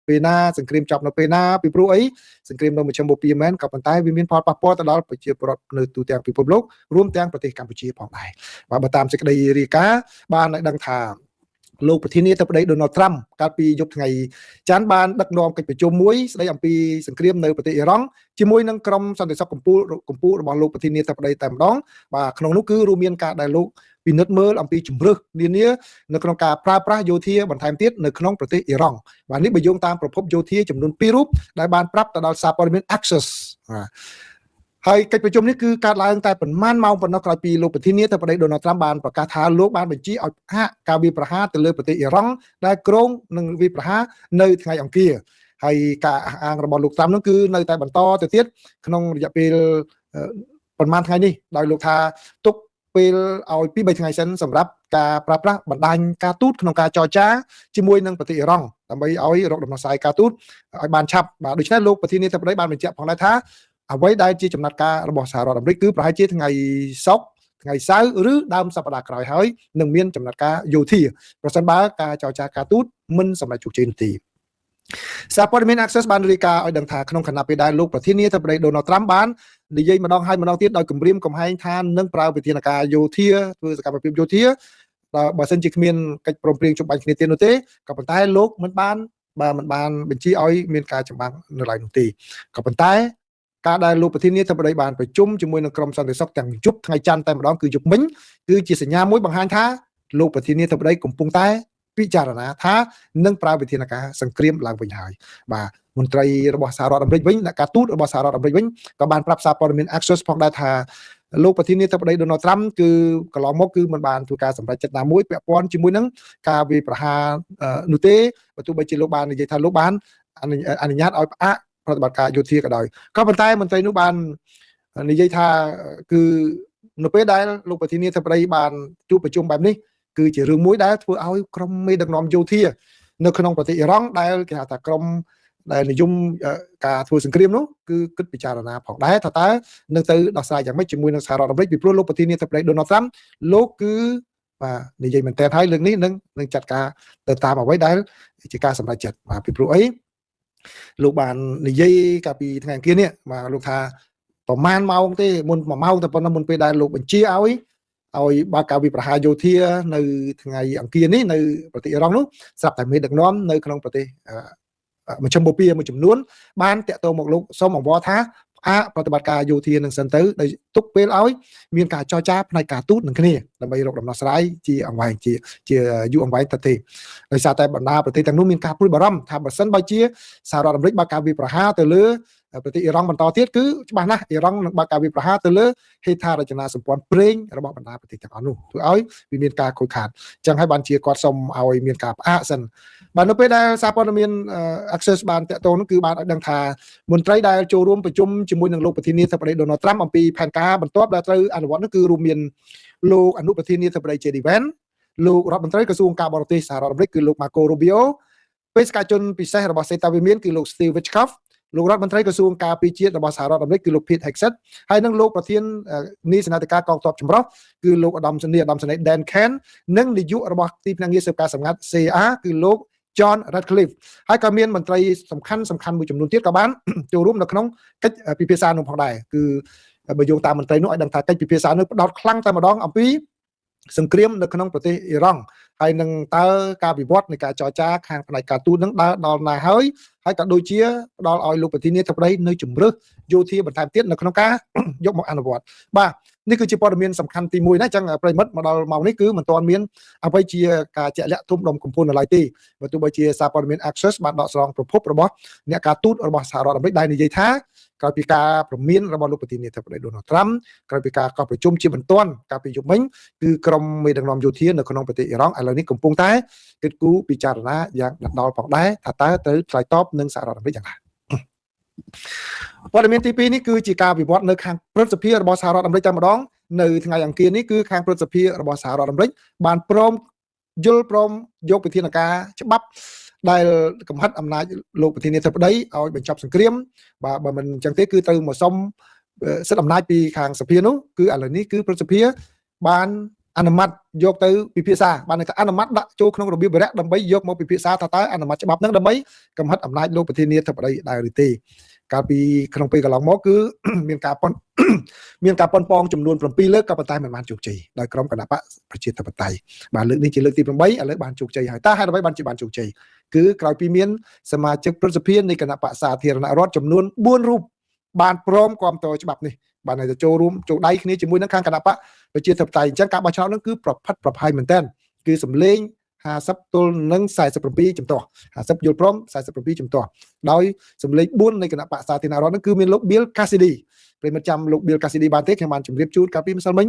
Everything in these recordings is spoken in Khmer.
ពេលណាសង្គ្រាមចប់នៅពេលណាពីព្រោះអីសង្គ្រាមនៅមជ្ឈិមបូព៌ាមែនក៏ប៉ុន្តែវាមានផលប៉ះពាល់ទៅដល់ប្រជាពលរដ្ឋនៅទូទាំងពិភពលោករួមទាំងប្រទេសកម្ពុជាផងដែរបាទបើតាមសេចក្តីរាយការណ៍បានឲ្យដឹងថាលោកប្រធានាធិបតីដូណាល់ត្រាំកាលពីយប់ថ្ងៃច័ន្ទបានដឹកនាំកិច្ចប្រជុំមួយស្ដីអំពីសង្គ្រាមនៅប្រទេសអ៊ីរ៉ង់ជាមួយនឹងក្រុមសន្តិសុខកម្ពុជាកម្ពុជារបស់លោកប្រធានាធិបតីតែម្ដងបាទក្នុងនោះគឺរួមមានការដែលលោកពិនិត្យមើលអំពីជំរើសនានានៅក្នុងការប្រើប្រាស់យោធាបន្ថែមទៀតនៅក្នុងប្រទេសអ៊ីរ៉ង់បាទនេះបើយោងតាមប្រភពយោធាចំនួន2រូបដែលបានប្រាប់ទៅដល់សារព័ត៌មាន Axios បាទហើយកិច្ចប្រជុំនេះគឺកើតឡើងតែប៉ុន្មានម៉ោងប៉ុណ្ណោះក្រោយពីលោកប្រធានាធិបតីដូណាល់ត្រាំបានប្រកាសថាលោកបានបញ្ជាឲ្យផ្អាកការវាយប្រហារទៅលើប្រទេសអ៊ីរ៉ង់ដែលគ្រោងនឹងវាយប្រហារនៅថ្ងៃអង្គារហើយការអះអាងរបស់លោកត្រាំនោះគឺនៅតែបន្តទៅទៀតក្នុងរយៈពេលប៉ុន្មានថ្ងៃនេះដោយលោកថាទុកពេលឲ្យ2 3ថ្ងៃសិនសម្រាប់ការប្រើប្រាស់បណ្ដាញការទូតក្នុងការចរចាជាមួយនឹងប្រទេសអ៊ីរ៉ង់ដើម្បីឲ្យរកដំណោះស្រាយការទូតឲ្យបានឆាប់បាទដូច្នេះលោកប្រធានាធិបតីបានបញ្ជាក់ផងដែរថាអ្វីដែលជាចំណាត់ការរបស់សហរដ្ឋអាមេរិកគឺប្រហែលជាថ្ងៃសុក្រថ្ងៃសៅរ៍ឬដើមសប្តាហ៍ក្រោយហើយនឹងមានចំណាត់ការយោធាប្រសិនបើការចរចាការទូតមិនសម្រេចជោគជ័យនោះទេសារព័ត៌មាន Axios បានរាយការណ៍ឲ្យដឹងថាក្នុងខណៈពេលដែលលោកប្រធានាធិបតី Donald Trump បាននិយាយម្ដងហើយម្ដងទៀតដោយគម្រាមកំហែងថានឹងប្រើវិធានការយោធាធ្វើសកម្មភាពយោធាបើបើសិនជាគ្មានកិច្ចព្រមព្រៀងជប់បាញ់គ្នាទៀតនោះទេក៏ប៉ុន្តែលោកមិនបានបាទមិនបានបញ្ជាឲ្យមានការចម្បាំងនៅឡើយនោះទេក៏ប៉ុន្តែការដែលលោកប្រធានាធិបតីបានប្រជុំជាមួយនឹងក្រុមសន្តិសុខទាំងយប់ថ្ងៃច័ន្ទតែម្ដងគឺយប់មិញគឺជាសញ្ញាមួយបង្ហាញថាលោកប្រធានាធិបតីកំពុងតែពិចារណាថានឹងប្រើវិធានការសង្គ្រាមឡើងវិញហើយបាទមន្ត្រីរបស់សហរដ្ឋអាមេរិកវិញអ្នកការទូតរបស់សហរដ្ឋអាមេរិកវិញក៏បានប្រាប់សារព័ត៌មាន Axios ផងដែរថាលោកប្រធានាធិបតី Donald Trump គឺកន្លងមកគឺមិនបានធ្វើការសម្រេចចិត្តណាមួយពាក់ព័ន្ធជាមួយនឹងការវាយប្រហារនោះទេបើទោះបីជាលោកបាននិយាយថាលោកបានអនុញ្ញាតឲ្យផ្អាកប្រតិបត្តិការយោធាក៏ដោយក៏ប៉ុន្តែមន្ត្រីនោះបាននិយាយថាគឺនៅពេលដែលលោកប្រធានាធិបតីបានជួបប្រជុំបែបនេះគឺជារឿងមួយដែលធ្វើឲ្យក្រុមមេដឹកនាំយោធានៅក្នុងប្រទេសអ៊ីរ៉ង់ដែលគេហៅថាក្រុមដែលនិយមការធ្វើសង្គ្រាមនោះគឺគិតពិចារណាផងដែរថាតើនឹងទៅដោះស្រាយយ៉ាងម៉េចជាមួយនឹងសហរដ្ឋអាមេរិកពីព្រោះលោកប្រធានាធិបតីដូណាល់ត្រាំលោកគឺបាទនិយាយមែនតើហើយលើកនេះនឹងនឹងចាត់ការទៅតាមអ្វីដែលជាការសម្រេចចិត្តបាទពីព្រោះអីលោកបាននិយាយកាលពីថ្ងៃអង្គារនេះបាទលោកថាប្រហែលម៉ោងទេមុន1ម៉ោងតែប៉ុណ្ណោះមុនពេលដែលលោកបញ្ជាឲ្យឲ្យបើកការវិប្រហារយោធានៅថ្ងៃអង្គារនេះនៅប្រទេសអ៊ីរ៉ង់នោះស្រាប់តែមេដឹកនាំនៅក្នុងប្រទេសមជ្ឈិមបូព៌ាមួយចំនួនបានតាក់ទងមកលោកសូមអង្វរថាផ្អាកប្រតិបត្តិការយោធានឹងសិនទៅដោយទុកពេលឲ្យមានការចរចាផ្នែកការទូតនឹងគ្នាដើម្បីរកដំណោះស្រាយជាអង្វែងជាជាយូរអង្វែងទៅទេដោយសារតែបណ្ដាប្រទេសទាំងនោះមានការព្រួយបារម្ភថាបើសិនបើជាសហរដ្ឋអាមេរិកបើកការវាយប្រហារទៅលើប្រទេសអ៊ីរ៉ង់បន្តទៀតគឺច្បាស់ណាស់អ៊ីរ៉ង់នឹងបើកការវាយប្រហារទៅលើហេដ្ឋារចនាសម្ព័ន្ធប្រេងរបស់បណ្ដាប្រទេសទាំងអស់នោះធ្វើឲ្យវាមានការខូចខាតអញ្ចឹងហើយបានជាគាត់សុំឲ្យមានការផ្អាកសិនបាទនៅពេលដែលសារព័ត៌មាន Axios បានតាក់ទងនោះគឺបានឲ្យដឹងថាមន្ត្រីដែលចូលរួមប្រជុំជាមួយនឹងលោកប្រធានាធិបតី Donald Trump អំពីផែនការបន្ទាប់ដែលត្រូវអនុវត្តនោះគឺរួមមានលោកអនុប្រធានាធិបតី JD Vance លោករដ្ឋមន្ត្រីក្រសួងការបរទេសសហរដ្ឋអាមេរិកគឺលោក Marco Rubio បេសកជនពិសេសរបស់សេតាវិមានគឺលោក Steve Witkoff លោករដ្ឋមន្ត្រីក្រសួងការពារជាតិរបស់សហរដ្ឋអាមេរិកគឺលោក Pete Hegseth ហើយនិងលោកប្រធាននីសេនាធិការកងទ័ពចម្រុះគឺលោកឧត្តមសេនីយ៍ឧត្តមសេនីយ៍ Dan Caine និងនាយករបស់ទីភ្នាក់ងារស៊ើបការសម្ងាត់ CIA គឺលោក John Ratcliffe ហើយក៏មានមន្ត្រីសំខាន់សំខាន់មួយចំនួនទៀតក៏បានចូលរួមនៅក្នុងកិច្ចពិភាក្សានោះផងដែរគឺបើយោងតាមមន្ត្រីនោះឲ្យដឹងថាកិច្ចពិភាក្សានោះផ្ដោតខ្លាំងតែម្ដងអំពីសង្គ្រាមនៅក្នុងប្រទេសអ៊ីរ៉ង់ហើយនឹងតើការវិវត្តនៃការចរចាខាងផ្នែកការទូតនឹងដើរដល់ណាហើយហើយក៏ដូចជាផ្ដល់ឲ្យលោកប្រធានាធិបតីនៅជំរើសយោធាបន្ថែមទៀតនៅក្នុងការយកមកអនុវត្តបាទនេះគឺជាព័ត៌មានសំខាន់ទី1ណាអញ្ចឹងប្រិមិត្តមកដល់ម៉ោងនេះគឺមិនទាន់មានអ្វីជាការជាក់លាក់ធំដុំកំភួននៅឡើយទេបើទោះបីជាសារព័ត៌មាន Axios បានដកស្រង់ប្រភពរបស់អ្នកការទូតរបស់សហរដ្ឋអាមេរិកដែលនិយាយថាក្រោយពីការព្រមានរបស់លោកប្រធានាធិបតី Donald Trump ក្រោយពីការកោះប្រជុំជាបន្ទាន់កាលពីយប់មិញគឺក្រុមមេដឹកនាំយោធានៅក្នុងប្រទេសអ៊ីរ៉ង់ឥឡូវនេះកំពុងតែគិតគូរពិចារណាយ៉ាងដិតដល់ផងដែរថាតើត្រូវឆ្លើយតបនឹងសហរដ្ឋអាមេរិកយ៉ាងណាព័ត៌មានទី2នេះគឺជាការវិវត្តនៅខាងព្រឹទ្ធសភារបស់សហរដ្ឋអាមេរិកតែម្ដងនៅថ្ងៃអង្គារនេះគឺខាងព្រឹទ្ធសភារបស់សហរដ្ឋអាមេរិកបានព្រមយល់ព្រមយកវិធានការច្បាប់ដែលកំហិតអំណាចលោកប្រធានាធិបតីឲ្យបញ្ចប់សង្គ្រាមបាទបើមិនអញ្ចឹងទេគឺត្រូវមកសុំសិទ្ធិអំណាចពីខាងសភានោះគឺឥឡូវនេះគឺព្រឹទ្ធសភាបាន អនុម័តយកទៅពិភាក្សាបានន័យថាអនុម័តដាក់ចូលក្នុងរបៀបវិរៈដើម្បីយកមកពិភាក្សាថាតើអនុម័តច្បាប់ហ្នឹងដើម្បីកំហិតអំណាចលោកប្រធានាធិបតីដែរឬទេកាលពីក្នុងពេលកន្លងមកគឺ មានការប៉ុនប៉ងចំនួន7លើកក៏ប៉ុន្តែមិនបានជោគជ័យដោយក្រុមគណបក្សប្រជាធិបតេយ្យបាទលើកនេះជាលើកទី8ឥឡូវបានជោគជ័យហើយតើហេតុអ្វីបានជាបានជោគជ័យគឺក្រោយពីមានសមាជិកព្រឹទ្ធសភានៃគណបក្សសាធារណរដ្ឋចំនួន4រូបបានព្រមគាំទ្រច្បាប់នេះបានតែចូលរួមចូលដៃគ្នាជាមួយនឹងខាងគណបក្សប្រជាធិបតេយ្យអញ្ចឹងការបោះឆ្នោតនឹងគឺប្រផិតប្រផាយមែនទែនគឺសម្លេង50ទល់នឹង47ជំទាស់50យល់ព្រម47ជំទាស់ដោយសម្លេង4នៃគណបក្សសាធារណរដ្ឋនឹងគឺមានលោក Bill Cassidy ប្រិយមិត្តចាំលោក Bill Cassidy បានទេខ្ញុំបានជម្រាបជូនកាលពីម្សិលមិញ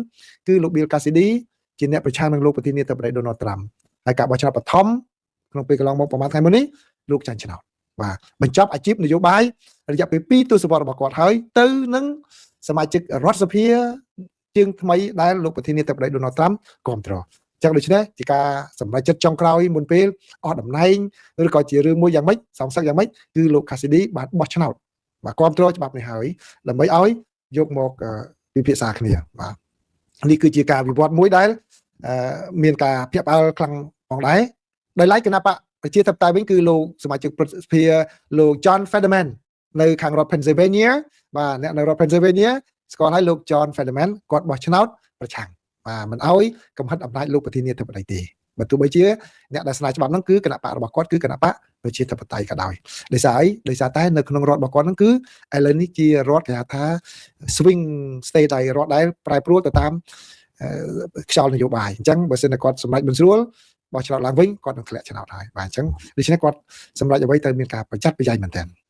គឺលោក Bill Cassidy ជាអ្នកប្រឆាំងនឹងលោកប្រធានាធិបតី Donald Trump ហើយការបោះឆ្នោតបឋមក្នុងពេលកន្លងមកប្រហែលថ្ងៃមុននេះលោកចាញ់ឆ្នោតបាទបញ្ចប់អាជីពនយោបាយរយៈពេល2ទសវត្សរ៍របស់គាត់ហើយទៅនឹងសមាជិករដ្ឋសភាជាងថ្មីដែលលោកប្រធានាធិបតី Donald Trump គាំទ្រចឹងដូច្នេះជាការសម្រេចចិត្តចុងក្រោយមុនពេលអស់តំណែងឬក៏ជារឿងមួយយ៉ាងម៉េចសងសឹកយ៉ាងម៉េចគឺលោក Cassidy បានបោះឆ្នោតបាទគាំទ្រច្បាប់នេះហើយដើម្បីឲ្យយកមកពិភាក្សាគ្នាបាទនេះគឺជាការវិវត្តមួយដែលមានការភ្ញាក់ផ្អើលខ្លាំងផងដែរដោយឡែកគណបក្សប្រជាធិបតេយ្យវិញគឺលោកសមាជិកព្រឹទ្ធសភាលោក John Fetterman នៅខាងរដ្ឋ Pennsylvania បាទអ្នកនៅរដ្ឋ Pennsylvania ស្គាល់ហើយលោក John Fetterman គាត់បោះឆ្នោតប្រឆាំងបាទមិនអោយកំហិតអំណាចលោកប្រធានាធិបតីទេបើទោះបីជាអ្នកដែលស្នើច្បាប់ហ្នឹងគឺគណបក្សរបស់គាត់គឺគណបក្សប្រជាធិបតេយ្យក៏ដោយដោយសារអីដោយសារតែនៅក្នុងរដ្ឋរបស់គាត់ហ្នឹងគឺឥឡូវនេះជារដ្ឋគេហៅថា swing state ហើយរដ្ឋដែលប្រែប្រួលទៅតាមខ្យល់នយោបាយអញ្ចឹងបើសិនតែគាត់សម្រេចមិនស្រួលបោះឆ្នោតឡើងវិញគាត់នឹងធ្លាក់ឆ្នោតហើយបាទអញ្ចឹងដូច្នេះគាត់សម្រេចអ្វីត្រូវមានការប្រយ័ត្នប្រយែងមែនទែន។